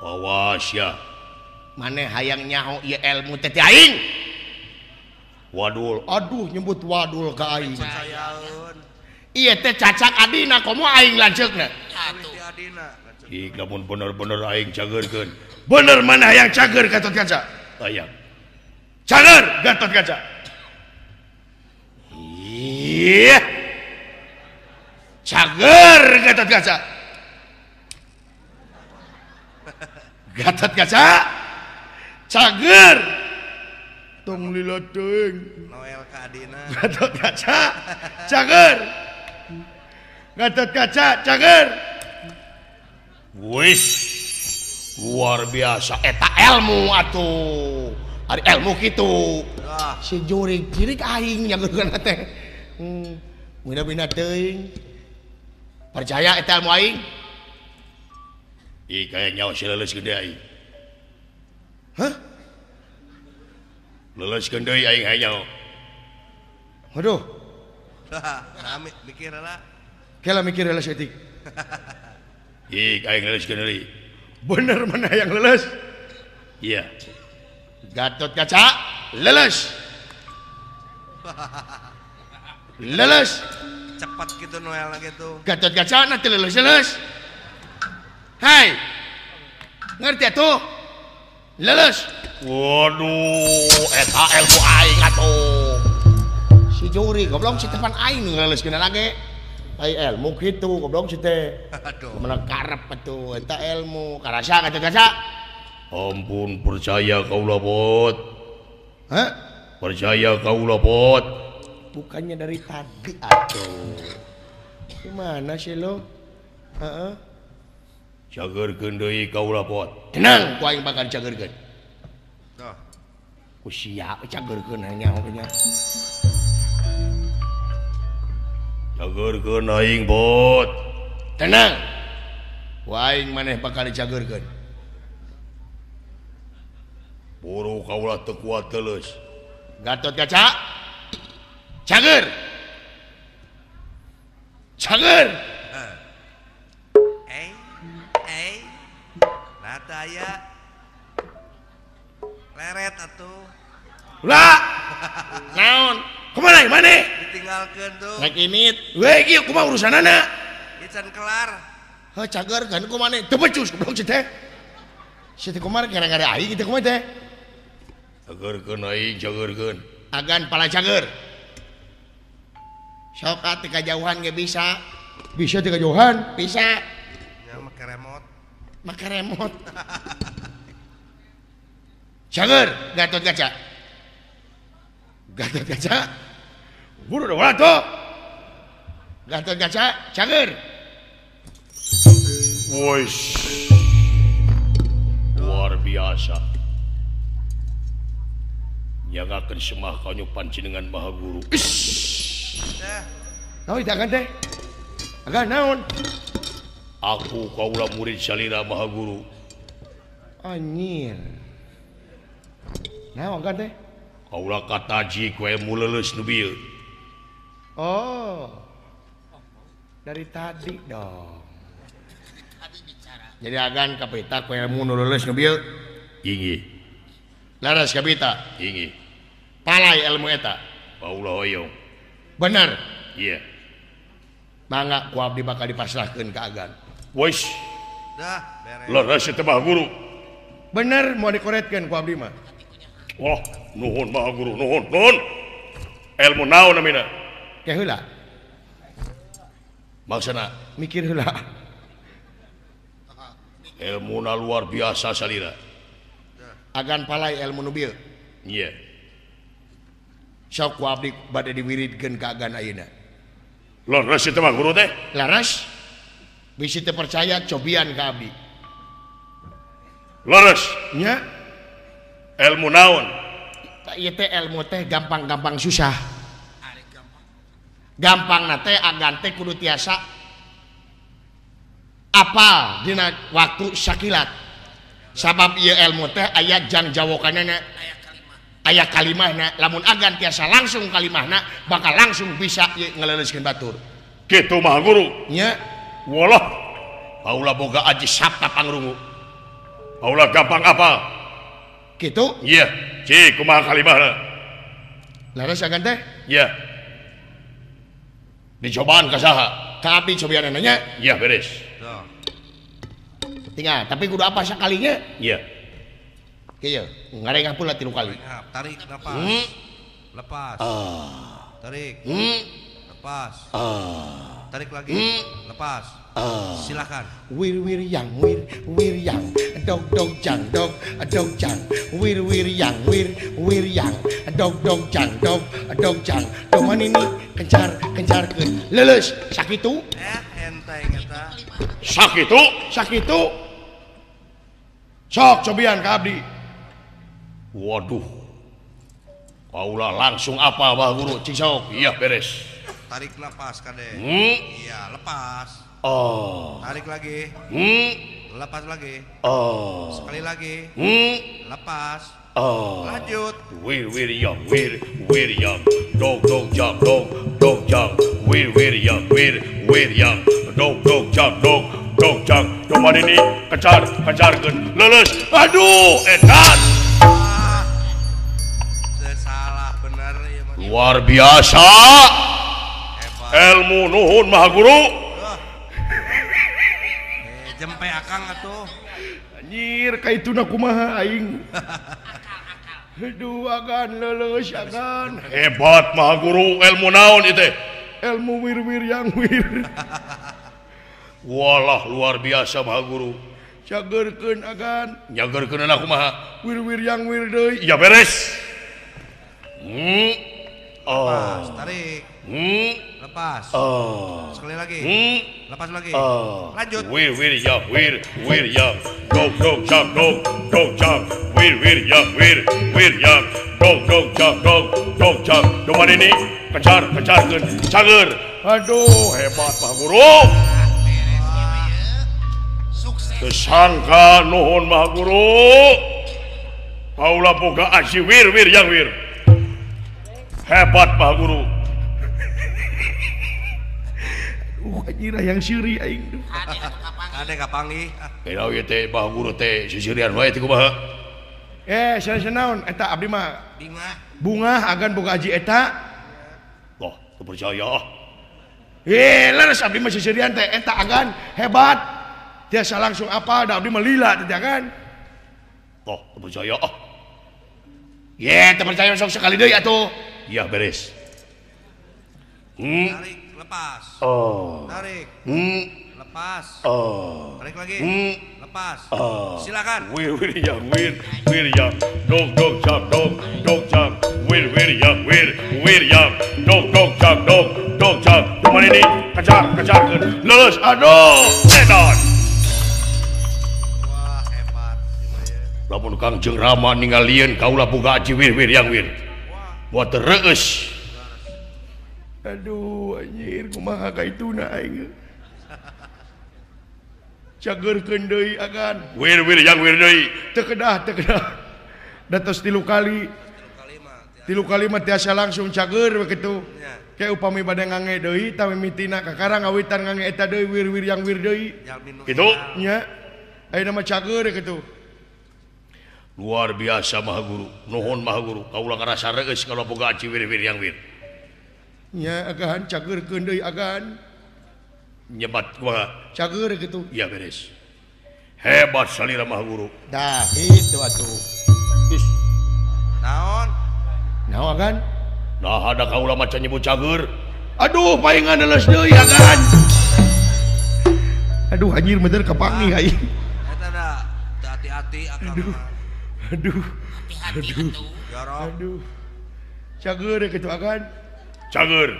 Awas ya. Maneh hayang nyaho ieu ilmu teh ti aing. Wadul, aduh nyebut wadul ka aing. Ieu teh cacak adina komo aing lanceukna. Ih, lamun bener-bener aing cageurkeun. Bener mana hayang cager Gatot Kaca? Hayang. Cager Gatot Kaca. Iya. Cager Gatot Kaca. Gatot Kaca. Cager. Tong lila teuing. Noel ka adina. Gatot Kaca. Cager. Gatot Kaca cager. Wis. Luar biasa eta ilmu atuh. Ari ilmu kitu. Si jurig jirik aing nyageurkeun teh. Bina-bina teuing. Percaya eta ilmu aing? Ih kaya nyawa si leuleus gede aing. Hah? Leuleuskeun deui aing hayang nyawa. Waduh. Rame mikir heula. Kela mikir heula saeutik. Ih aing leuleuskeun deui. Bener mana yang leuleus? Iya. Gatot Kaca leuleus. Leuleus. Cepat gitu Noel gitu. Gatot Kaca nanti leuleus-leuleus. Hai. Ngerti atuh? Leuleus. Waduh, eta ilmu aing atuh. Si juri goblok si tepan aing nu ngaleuleuskeun lage. Ai ilmu kitu goblok si teh. Aduh. Kumaha karep atuh eta ilmu. Karasa Gatot Kaca. Ampun percaya kaula bot. Hah? Percaya kaula bot. Bukannya dari tadi atuh. Gimana sih lo? Heeh. Cageurkeun deui kaula bot. Tenang, ku aing bakal cageurkeun. Tuh. Ku sia cageurkeun nyaho nya. Cageurkeun aing bot. Tenang. Ku aing maneh bakal dicageurkeun. Buru kaula teu kuat teuleus. Gatot Kaca. Cager. Cager. Nah teu aya. Leret atuh. Ulah. Naon? Kumaha maneh? Ditinggalkeun tuh. Rek init. We ieu kumaha urusanana? Ieu can kelar. Heuh cager kan ku maneh teu becus goblok si teh. Si teh kumaha gara-gara aing teh kumaha teh? Cagerkeun aing cagerkeun. Agan pala cager. Sok atuh kajauhan ge bisa. Bisa teh kajauhan? Bisa. Nya make remote. Make remote. Cager Gatot Kaca. Gatot Kaca. Buru udah tuh. Gatot Kaca cager. Woi. Luar biasa. Nyagakeun semah kanyu panjenengan Maha Guru. Naon teh agan teh? Agan naon? Aku kaula murid salira Maha Guru. Anjir. Naon agan teh? Kaula kataji ku ilmu leuleus nu bieu. Oh. Dari tadi dong. Jadi agan kapita ku ilmu nu leuleus nu bieu. Inggih. Laras kapita. Inggih. Palai ilmu eta. Kaula hoyong. Bener. Iya. Mangga ku abdi bakal dipasrahkeun ka agan. Wis. Dah, beres. Leres eta Maha Guru. Bener mau dikoretkeun ku abdi mah. Wah, nuhun Maha Guru, nuhun, nuhun. Ilmu naon namina? Ke heula. Maksana mikir heula. Ilmuna luar biasa salira. Agan palai ilmu nu bieu. Iya. Sok ku abdi bade diwiridkeun ka agan ayeuna. Leres eta Maha Guru teh? Leres. Bisi teu percaya cobian ka abdi. Leres nya. Ilmu naon? Ieu teh ilmu teh gampang-gampang susah. Gampangna teh agan teh kudu tiasa apal dina waktu sakilat. Sabab ieu ilmu teh aya jang jawokanana, aya kalimahna. Lamun agan tiasa langsung kalimahna bakal langsung bisa ngeleuleuskeun batur. Kitu Maha Guru. Nya. Walah. Kaula boga aji sabta pangrungu. Ulah gampang apa gitu iya cik kumaha kalimahna laras agan teh iya dicobaan ka saha ka abdi cobianana nya iya beres tinggal tapi kudu apa sakalinya iya kieu ngarengah pula 3 kali tarik napas lepas tarik lepas tarik lagi lepas silakan wir wir yang wir wir yang dog dog jang dog dog jang wir wir yang wir wir yang dog dog jang dog dog jang doman ini kencar kencarkeun leuleus sakitu enteng eta sakitu sakitu sok cobian ka abdi waduh kaula langsung apa Bah Guru cing sok iya beres tarik napas kade iya lepas tarik lagi lepas lagi sekali lagi lepas lanjut wir wir yang wir wir yang dog dog jang dog dog jang wir wir yang wir wir yang dog dog jang dog dog jang doman ini kecar kecarkeun leuleus aduh edan salah bener ieu mah luar biasa ilmu nuhun Maha Guru jempe akang atuh anjir ka ituna kumaha aing aduh agan leuleus agan hebat Maha Guru ilmu naon ieu teh ilmu wir-wir yang wir walah luar biasa Maha Guru cageurkeun agan nyageurkeunna kumaha wir-wir yang wir deui ya beres lepas tarik lepas sekali lagi lepas lagi lanjut wir wir ya wir wir ya dog dog jang dog dog jang wir wir ya wir wir ya dog dog jang dog dog jang doman ini kecar kecarkeun cager aduh hebat Pak Guru sukses kesangka nuhun Maha Guru kaula boga aji wir wir yang wir hebat Pak Guru anjir hayang seuri aing duh. Ade kapanggih. Kunaon ieu teh Bah Guru teh sisirian wae teh kumaha? Sanes naon eta abdi mah bingah. Bungah agan boga aji eta. Wah, teu percaya ah. Leres abdi mah sisirian teh eta agan hebat. Tiasa langsung apa da abdi mah lila teh agan. Wah, teu percaya ah. Ye, teu percaya sok sekali deui atuh. Iya beres. Tarik, lepas. Tarik. Lepas. Tarik lagi. Lepas. Silakan. Wir wir yang wir wir yang dog dog jang dog dog jang wir wir yang wir wir yang dog dog jang dog dog jang doman ini kecar kecarkeun leuleus aduh edan. Wah hebat. Lamun Kangjeng Rama ningalieun kaula boga aji wir wir yang wir. Wah tereueus. Aduh anjir kumaha ka ituna aing. Cageurkeun deui agan. Wir wir yang wir deui. Teu kedah teu kedah. Da tos 3 kali. 3 kali mah tiasa langsung cager we kitu. Ke upami bade ngange deui tah mimitina kakara ngawitan ngange eta deui wir wir yang wir deui. Kitu nya. Ayeuna mah cager kitu. Luar biasa Maha Guru. Nuhun Maha Guru. Kaula ngarasa reueus kalau boga aji wir wir yang wir. Nya agan cageurkeun deui agan. Nyebat kumaha? Cager kitu. Iya beres. Hebat salira Maha Guru. Dah itu atuh. Is. Naon? Naon agan? Nah ada kaula maca nyebut cager. Aduh paingan leuleus deui agan. Aduh anjir bener kapanggih aing. Eta da teu hati-hati akang. Aduh. Aduh. Hati-hati atuh. Aduh. Cager kitu agan. Cager.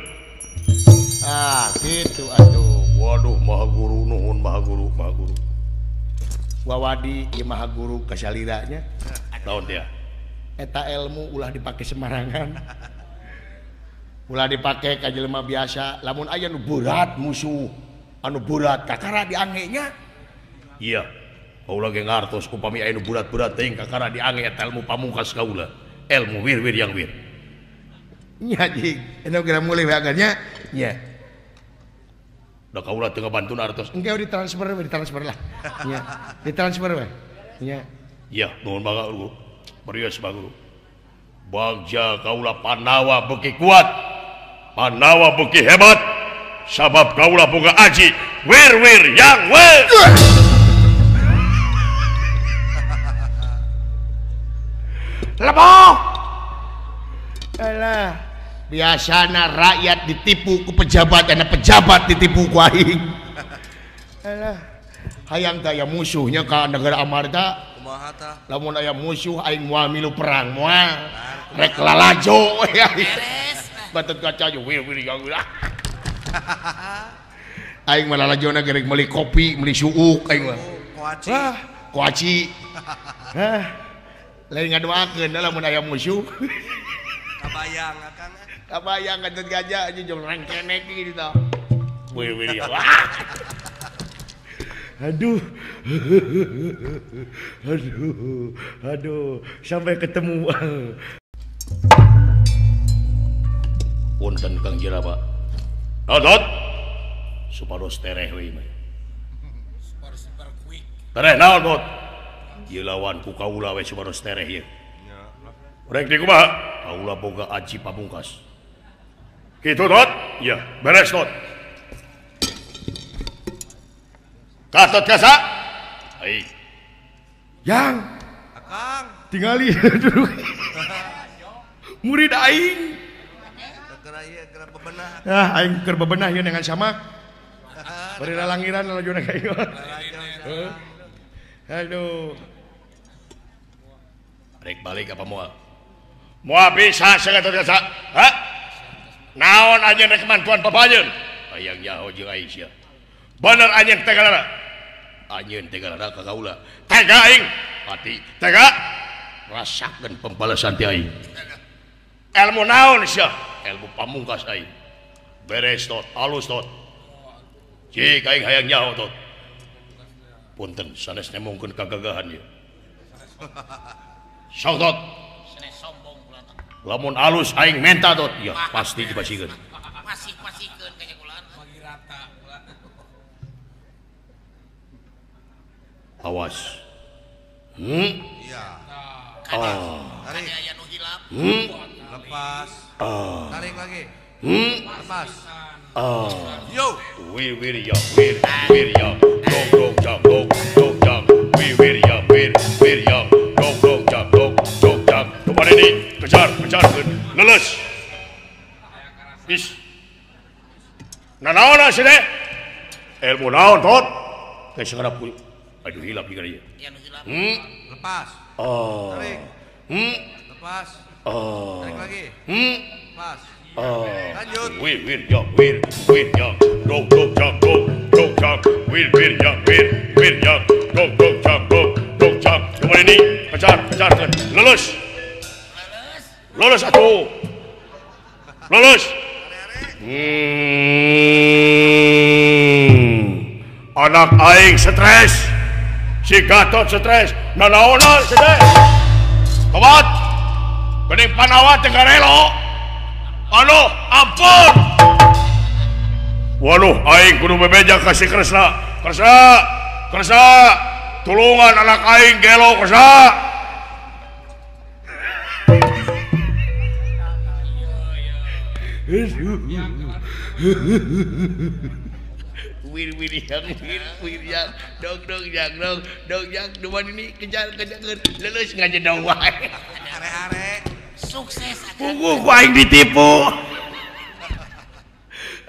Ah, gitu atuh. Waduh Maha Guru nuhun Maha Guru, Maha Guru. Wawadi ieu Maha Guru kasalira nya. Naon dia? Eta ilmu ulah dipake sembarangan. Ulah dipake ka jelema biasa. Lamun aya nu berat musuh, anu berat kakara diange nya. Iya. Kaula ge ngartos upami aya nu berat-berat teuing kakara diange eta ilmu pamungkas kaula. Ilmu wir-wir yang wir. Nya jing, anu geura mulih we agan nya. Nya. Da kaula teu ngabantun artos. Engke ditransfer we, ditransfer lah. Nya, ditransfer we. Nya. Ya, nuhun mangga guru. Barios Pak Guru. Bagja kaula Pandawa beuki kuat. Pandawa beuki hebat. Sabab kaula boga aji wir wir yang wir. Leboh. Alah, biasana rakyat ditipu ku pejabat, ana pejabat ditipu ku aing. Alah, hayang teh aya musuhnya ka negara Amarta. Kumaha tah? Lamun aya musuh aing moal milu perang moal. Rek lalajo. Beres. Batet kaca wir wir yang wir. Aing mah lalajona gerek meuli kopi, meuli suuk aing mah. Koaci. Wah, koaci. Hah. Lain ngadoakeun da lamun aya musuh. Kabayang akang. Kabayang Gatot Kaca aja jong rengkenek gitu tah. Wir wir ya. Aduh. Aduh, aduh, sampai ketemu. Punten Kang Jiraba. Dot. Supados tereh we mah. Tereh naon, Bot? Ieu lawan ku kaula we supados tereh ieu. Rek di kumaha? Kaula boga aji pamungkas. Kitu, Dot? Iya, beres, Dot. Gatot Kaca. Ai. Yang Akang tingali dulu. Murid aing. Keur bebenah. Ah, aing keur bebenah ieu dengan samak. Bari lalangiran lalajona ka ieu. Aduh. Rek balik apa moal? Moal bisa sia Gatot Kaca. Ha? Naon anjeun rek mantuan papanjeun? Hayang nyaho jeung aing sia. Bener anjeun teh galara. Anjeun teh galara ka kaula. Tega aing. Pati tega. Rasakeun pembalasan ti aing. Ilmu naon sia? Ilmu pamungkas aing. Beres tot, alus tot. Cik aing hayang nyaho tot. Punten sanes nemongkeun kagagahan ieu. Sok tot. Lamun alus aing menta tot. Ya pasti dipasikeun. Pasik-pasikeun ka nyakulaan. Bagi rata. Awas. Iya. Ah. Tarik. Aya nu hilap. Lepas. Ah. Tarik lagi. Lepas. Ah. Yo. Wir wir ya wir wir ya dong dong jang dong dong jang wir wir ya wir wir ya dong dong jang dong dong jang. Kemana ini? Kejar kejar lulus. Is. Nanaon sih deh? Ilmu naon tot? Kayak segala pun. Aduh hilap juga dia. Lepas. Oh. Tarik. Lepas. Oh. Tarik lagi. Lepas. Oh. Lanjut. Wir wir ya wir wir ya dong dong jang dong dong jang wir wir ya wir wir ya dong dong jang dong dong jang. Kemana ini? Kejar kejar lulus. Lulus atuh. Lulus. Anak aing stres. Si Gatot stres, nanaonan stres. Tobat. Geuning Pandawa teh garelo. Aduh, ampun. Waduh, aing kudu bebeja ka si Kresna. Kresna, Kresna, tulungan anak aing gelo Kresna. Wir wir yang wir wir yang dong dong yang dong dong yang dua ini kejar kejar lulus ngajedong wae. Are-are sukses. Puguh ku aing ditipu.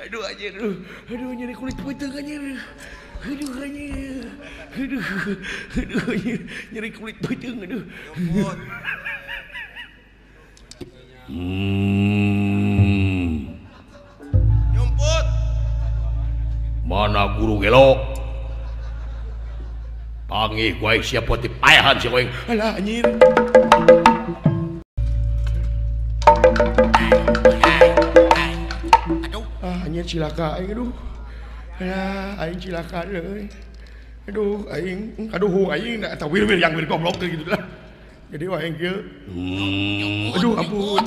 Aduh anjir, aduh nyeri kulit peuteung anjir. Aduh anjir. Aduh aduh anjir nyeri kulit peuteung aduh. Nyumput. Mana guru gelo? Panggih ku aing siapa ti payahan si aing. Alah anjir. Aduh. Ah anjir cilaka aing aduh. Alah aing cilaka euy. Aduh aing aduh aing da eta wir-wir yang wir goblok gitu lah. Jadi wah aing kieu. Aduh ampun.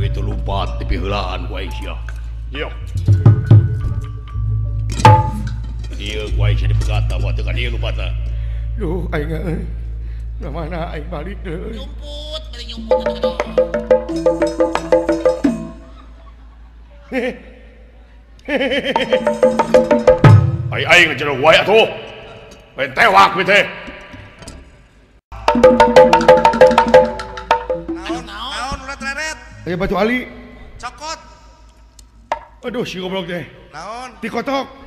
Itu lompat di piheulaan ku aing sia. Yo. Ieu ku aing jadi pegat tah teu ka dieu lupatna. Duh aing euy. Mana aing balik deui. Nyumput, bari nyumput atuh. Ai aing ngejero wae atuh. Lain tewak we teh. Naon naon ulah tereret. Aya batu ali. Cokot. Aduh si goblok teh. Naon? Dikotok.